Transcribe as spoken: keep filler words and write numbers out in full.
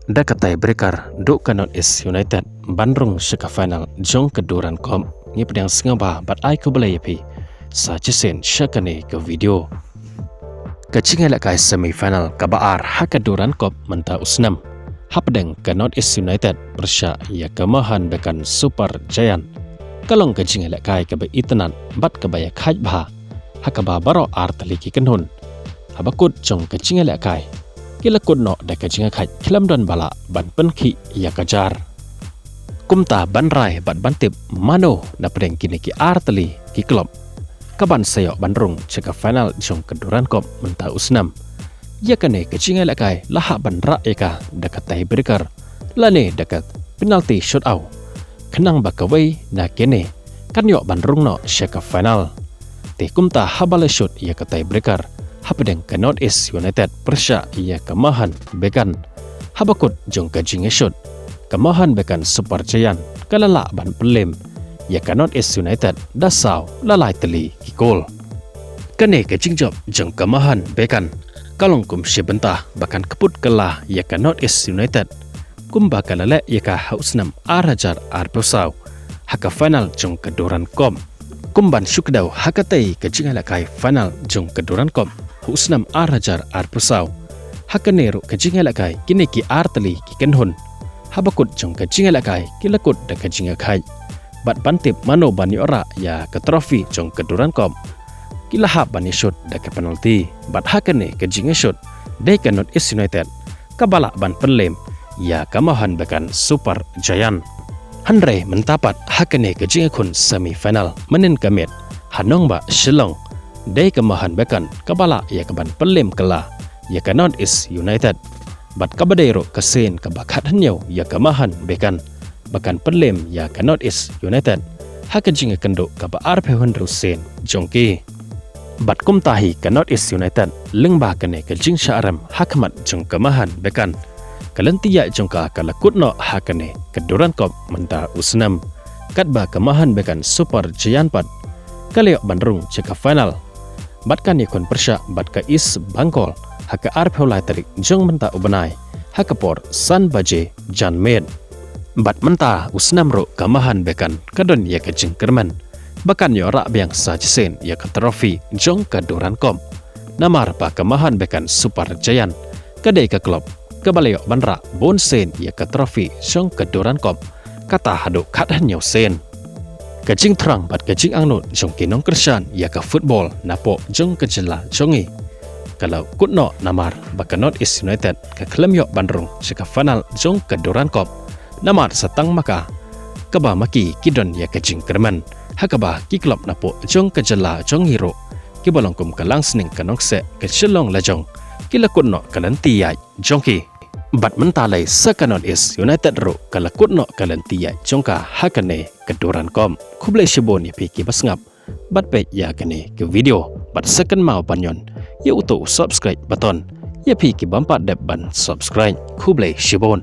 Da ka tiebreaker duh ka North East United ban rung sha ka final jong ka Durand Cup. Ngi pdiang sngewbha bad ai khublei ïa phi sa shisien sha kane ka video. Ka jingïalehkai semi final kaba ar ha ka Durand Cup mynta u snem, hapdeng ka North East United pyrshah ïa ka Mohunbagan Super Giant, ka long ka jingïalehkai kaba itynnad bad kaba ïakhaid bha, ha kaba baroh ar tylli ki kynhun ha bakut jong ka jingïalehkai ki la kut noh da ka jingïakhaid khlem don ba lah ban pynkhih ïa ka jar. Kumta ban rai bad ban tip mano napdeng kine ki ar tylli ki club ka ban sa ïoh ban rung sha ka final jong ka Durand Cup mynta u snem, ïa kane ka jingïalehkai la hap ban rah ïa ka da ka tiebreaker lane da ka penalty shootout, khnang ba kawei na kine kan ïoh ban rung noh sha ka final. Te kumta haba la shoot ïa ka tiebreaker hapdeng ka North East United pyrshah ïa ka Mohunbagan, ha bakut jong ka jingïashoot, ka Mohunbagan Super Giant ka la lah ban pynlem ïa ka North East United da saw la lai tylli ki kol. Kane ka jingjop jong ka Mohunbagan ka long kum shi bynta ba kan kput kylla ïa ka North East United, kumba ka la leh ïa ka ha u snem ar hajar arphew saw ha ka final jong ka Durand Cup. Kum ban shu kdew ha katei ka jingïalehkai final jong ka Durand Cup ha u snem ar hajar arphew saw, ha kane ruh ka jingïalehkai kine ki ar tylli ki kynhun ha bakut jong ka jingïalehkai ki la kut da ka jingïakhaid bad ban tip mano ban ïoh rah ïa ka trophy jong ka Durand Cup, ki la hap ban ïashoot da ka penalty. Bad ha kane ka jingïashoot dei ka North East United kaba lah ban pynlem ïa ka Mohunbagan Super Giant. Hynrei mynta pat ha kane ka jingïakhun semi final mynhynnin ka miet ha nongbah Shillong, dei ka Mohunbagan kaba lah ïa ka ban pynlem kylla ïa ka North East United. Bad kaba dei ruh ka sien kaba khathynñiew ïa ka Mohunbagan ba kan pynlem ïa ka North East United ha ka jingïakynduh kaba arphew hynriew sien jong ki. Bad kumta hi ka North East United lyngba kane ka jingshah rem ha khmat jong ka Mohunbagan, ka lynti ïaid jong ka ka la kut noh ha kane ka Durand Cup mynta u snem, katba ka Mohunbagan Super Giant pat ka la ïoh ban rung sha ka final bad kan ïakhun pyrshah bad ka East Bengal ha ka arphew lai tarik jong mynta u bnai ha ka por san baje janmiet. Bad mynta u snem ruh ka Mohunbagan ka don ïa ka jingkyrmen ba kan ïoh rah biang sa shisien ïa ka trophy jong ka Durand Cup, namar ba ka Mohunbagan Super Giant ka dei ka club kaba la ïoh ban rah bun sien ïa ka trophy jong ka Durand Cup, kata haduh khathynñiew sien. Ka jingthrang bad ka jingangnud jong ki nongkyrshan ïa ka football napoh jong ka jylla jong ngi ka la kut noh namar ba ka North East United ka khlem ïoh ban rung sha ka final jong ka Durand Cup, namar sa tang ma ka kaba ma ki ki don ïa ka jingkyrmen, ha kaba ki club napoh jong ka jylla jong ngi ruh kiba long kum ka langsning ka nongseh ka Shillong Lajong ki la kut noh ka lynti ïaid jong ki. Bad mynta lei sa ka North East United ruh ka la kut noh ka lynti ïaid jong ka ha kane ka Durand Cup. Khublei shibun ïa phi kiba sngap bad peit ïa kane ka video, bad sa kynmaw ban ñion ïa uto u subscribe button ïa phi ki bym pat dep ban subscribe. Khublei shibun.